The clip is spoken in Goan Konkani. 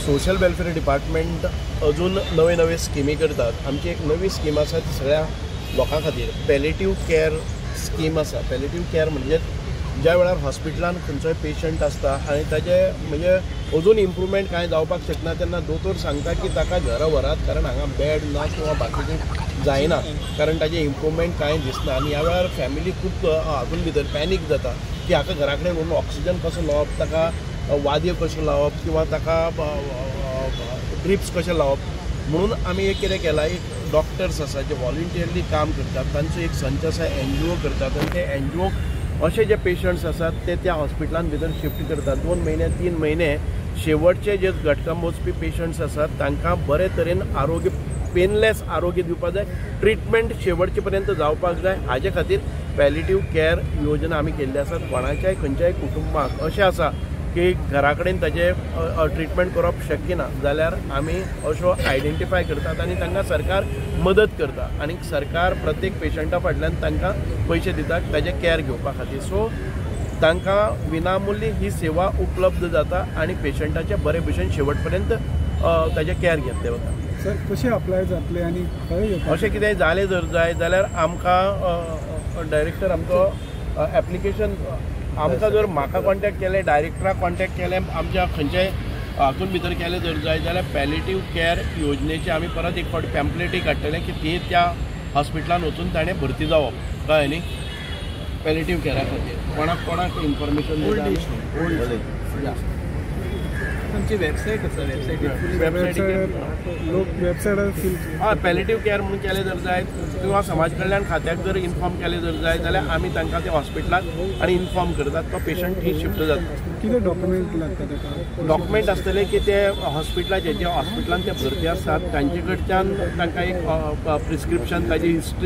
सोशल वेलफेअर डिपार्टमेंट अजून नवे नवे स्किमी करतात. आमची एक नवी स्कीम आसा ती सगळ्या लोकां खातीर पॅलेटीव कॅर स्कीम आसा. पॅलेटीव कॅर म्हणजे ज्या वेळार हॉस्पिटलान खंयचोय पेशंट आसता आनी ताजे म्हणजे अजून इम्प्रूवमेंट कांय जावपाक शकना तेन्ना दोतोर सांगता की ताका घरा व्हरात, कारण हांगा बेड ना किंवा बाकीचें जायना, कारण ताजें इम्प्रूवमेंट कांय दिसना. आनी ह्या वेळार फॅमिली खूब हातून भितर पॅनीक जाता की हाका घरा कडेन व्हरून ऑक्सिजन कसो लावप, ताका वाद्य कशें लावप किंवा ताका ड्रिप्स कशें लावप. म्हणून आमी एक कितें केलां, एक डॉक्टर्स आसा जे वॉलंटियरली काम करतात, तांचो एक संच आसा, एनजीओ करतात आनी ते एनजीओक अशे जे पेशंट्स आसात ते त्या हॉस्पिटलान भितर शिफ्ट करतात. 2 म्हयने 3 म्हयने शेवटचे जे घटकां वचपी पेशंट्स आसात तांकां बरे तरेन आरोग्य, पेनलेस आरोग्य दिवपाक जाय, ट्रिटमेंट शेवटचे पर्यंत जावपाक जाय. हाजे खातीर पॅलेटीव कॅर योजना आमी केल्ली आसा. कोणाच्याय खंयच्याय कुटुंबाक अशें आसा की घरा कडेन ताजें ट्रिटमेंट करप शक्य ना जाल्यार आमी अशो आयडेंटिफाय करतात आनी तांकां सरकार मदत करता आनी सरकार प्रत्येक पेशंटा फाटल्यान तांकां पयशे दिता ताजें कॅर घेवपा खातीर. सो तांकां विनामूल्य ही सेवा उपलब्ध जाता आनी पेशंटाचे बरे भशेन शेवट पर्यंत ताजें कॅर घेतलें वता. सर, कशें अप्लाय जातलें आनी खंय अशें कितें जालें जर जाय जाल्यार आमकां डायरेक्टर आमचो एप्लिकेशन आमकां जर म्हाका कॉन्टेक्ट केलें, डायरेक्टराक कॉन्टेक्ट केलें, आमच्या खंयच्याय हातून भितर केलें जर जाय जाल्यार पॅलेटीव कॅर योजनेचे आमी परत एक फावट पॅम्पलेटूय काडटले की ती त्या हॉस्पिटलान वचून ताणें भरती जावप, कळ्ळें न्ही. पॅलेटीव कॅरा खातीर कोणाक कोणाक इन्फॉर्मेशन तुमची वेबसायट आसा, वेबसायट लोक वेबसायटार फील हय, पॅलेटीव कॅर म्हणून केलें जर जाय किंवा समाज कल्याण खात्याक जर इन्फॉर्म केलें जर जाय जाल्यार आमी तांकां ते हॉस्पिटलाक आनी इन्फॉर्म करतात, तो पेशंट थंय शिफ्ट जाता. कितें डॉक्युमेंट लागता ताका? डॉक्युमेंट आसतले की ते हॉस्पिटलाचे जे हॉस्पिटलान ते भरती आसात तांचे कडच्यान तांकां एक प्रिस्क्रिप्शन, ताजी हिस्ट्री.